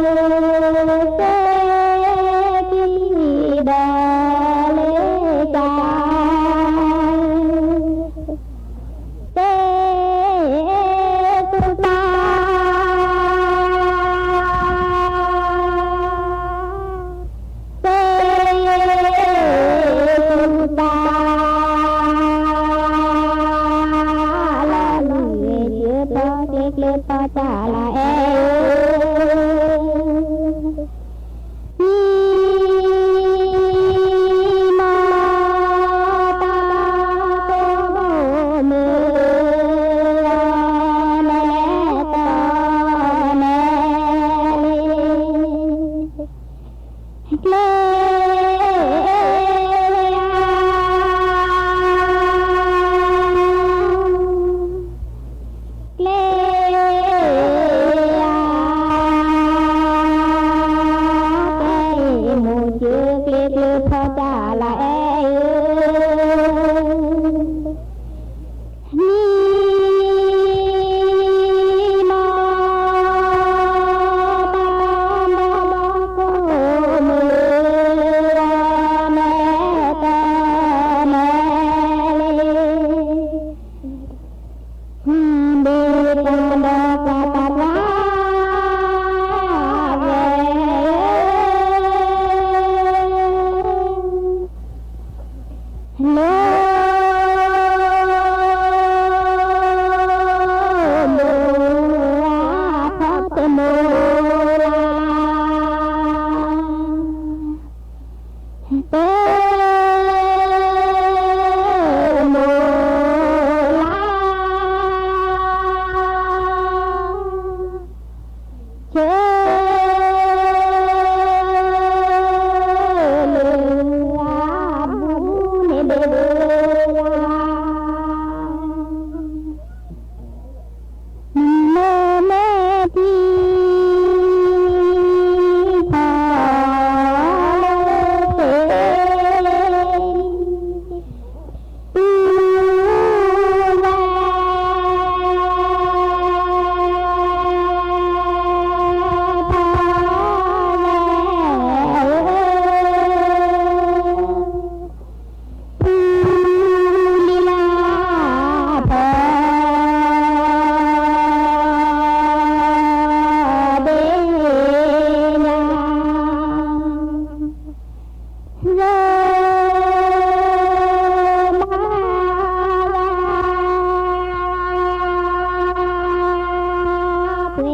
စ့ကံဒီးလၢတၢ် စ့သူၣ်သး စ့သူၣ်သး လၢလံာ်ဂ့ၤ စ့ပီကျ့ကျ့ဖီတၢ်လၢအဲၣ် ကျ့ဧါ ကဲမိၢ်စ့ကျ့ကျ့ဖီတၢ်လၢအဲၣ်ဧၢ မံမီၢ်တၢ်မီၢ်ဘီကိၣ်မုၢ် မဲတမဲလ့ ဘ့ၣ်တၢ်ဒီးကွၢ်တၢ်ကွၢ် ဝဲ လၢ မိၢ်အဖီတမိၢ်လၢ တ မိၢ်လၢ ဆၢ လၢ အဘူးန့ၣ်ဘၣ် မ့ၢ်မ့ၢ်ထံ ဖီလၢသ့ တူၢ်ဝဲ ဖီဝဲ ပူၤလံလၢဖီ ဒ့ညါ ယ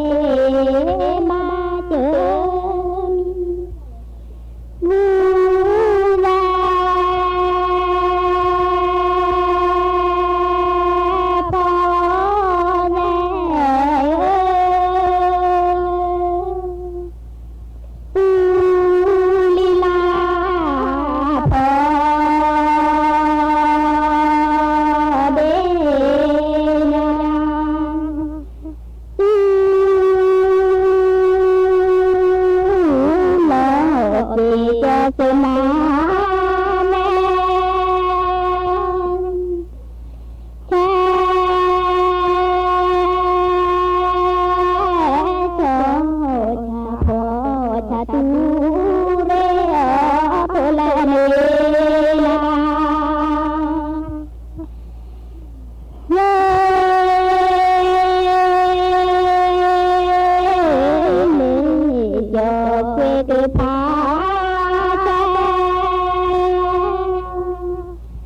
မၤ ဝဲ ပှ့ၤ မၤစၢၤ မံၤ ဝဲ ဖီဝဲ ပူၤလံလၢဖီ ဒ့ညါ လီၤက့ၤကဲစ့မၤမဲ ဆၢ ဆၢ ဆၢဖီ ဆၢသူၣ်ရ့အီၤ ဖိလၢန့ၣ်လၢ ဝဲ လၢ ကၠီၤကွ့ကဖး ဆၢ ဆၢ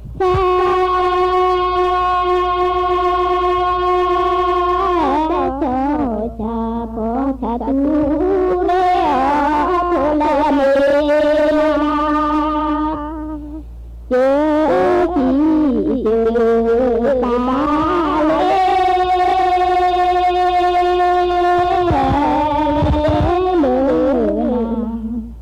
ဆၢ ဆၢဖီ ဆၢသူၣ်ရ့အီၤ ဖိလၢန့ၣ်လၢ ကၠီၤစံးစၢၤပၢ်လၢ လၢ လၢ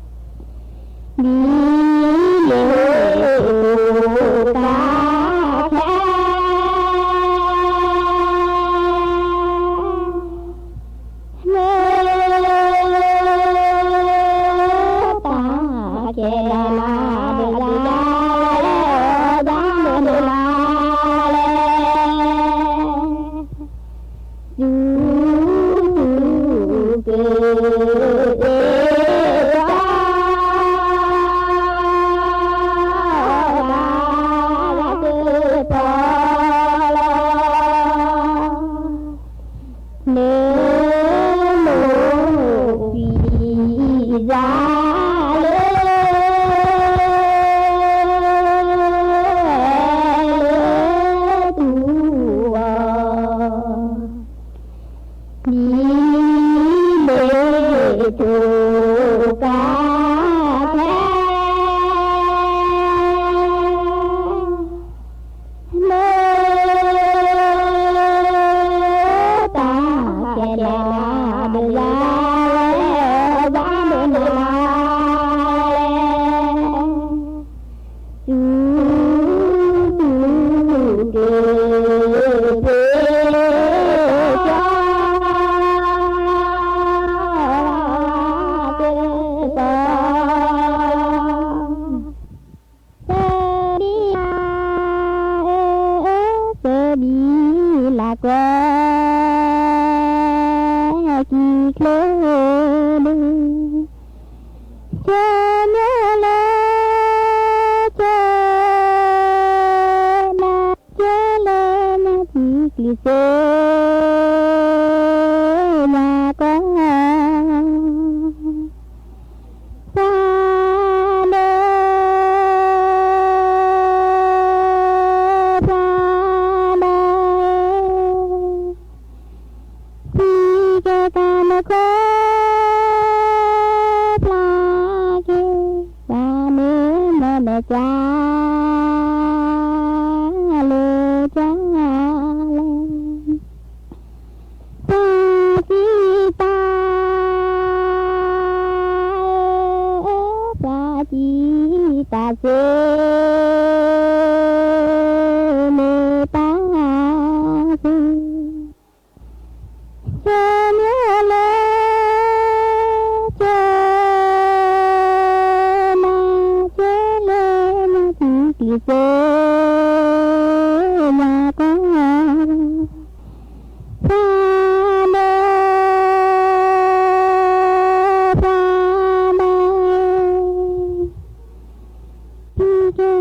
ယၤလၢ လၢတူၢ်အီၤ ဒ်န့ၣ် ထိၣ်ကါခဲ မ့ၢ်တၢ်ကဲလၢဒုးယၤလဲၣ် ဘၣ်ဒိးနၤလဲၣ် တူၢ်တူၢ်က့ၤ ကၠီ ကၠီ သဘံၣ်လး သဘံၣ်လးကွဲ ကံၣ်ချၢဒုး ဆၢမ့ၢ်လၢ ဆၢ မၤဆၢလၢ မၤသံကျံၤသ့ မၤကီ သးဒီး သးဒီး သံကဲကၤနခိၣ် ဖျါက့ၤ သးန့ၣ်မ့ၢ်မဲာ်ကွၢ် လၢကွၢ်လဲၣ် ပှၤသံတၢ် ပှၤသံတၢ်သ့ မ့ၢ်ပၢ်သ့ ဆၢမ့ၢ်လၢ ဆၢ မၤဆၢလၢ မၤသံကျံၤသ့ မၤကီ သးဒီး သးဒီး သံကဲကၤနခိၣ် သး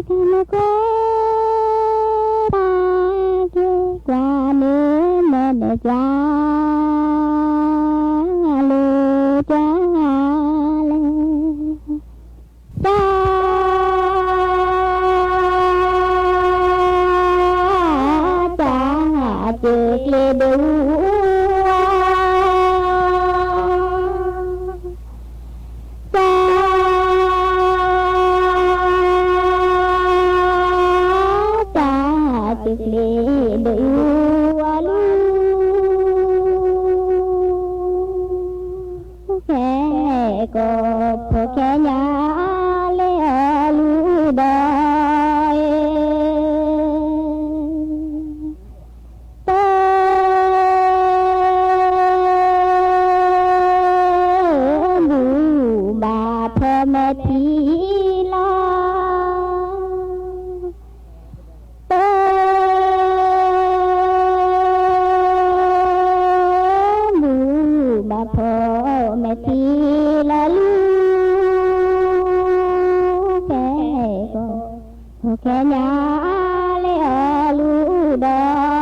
က့ၤကွၢ်န့ၣ် မ့ၢ်မဲာ်ကွၢ် လၢကွၢ်လဲၣ် တၢ် တၢ်စၢၤကျဲဒုးအီၤ တၢ် တၢ်စၢၤကျဲဒုးအီၤလူၤ ခဲကိာ်ဖိခဲညါ လဲၤအီၤလူၤဒီး တၢ် ဘူၣ်ဘၣ်ဖီမဲာ်ထံလီၤ တၢ် ဘူၣ်ဘၣ်ဖီမဲာ်ထံလီၤလူၤ ခဲကိာ် ဖိခဲညါ လဲၤအီၤလူၤဒီး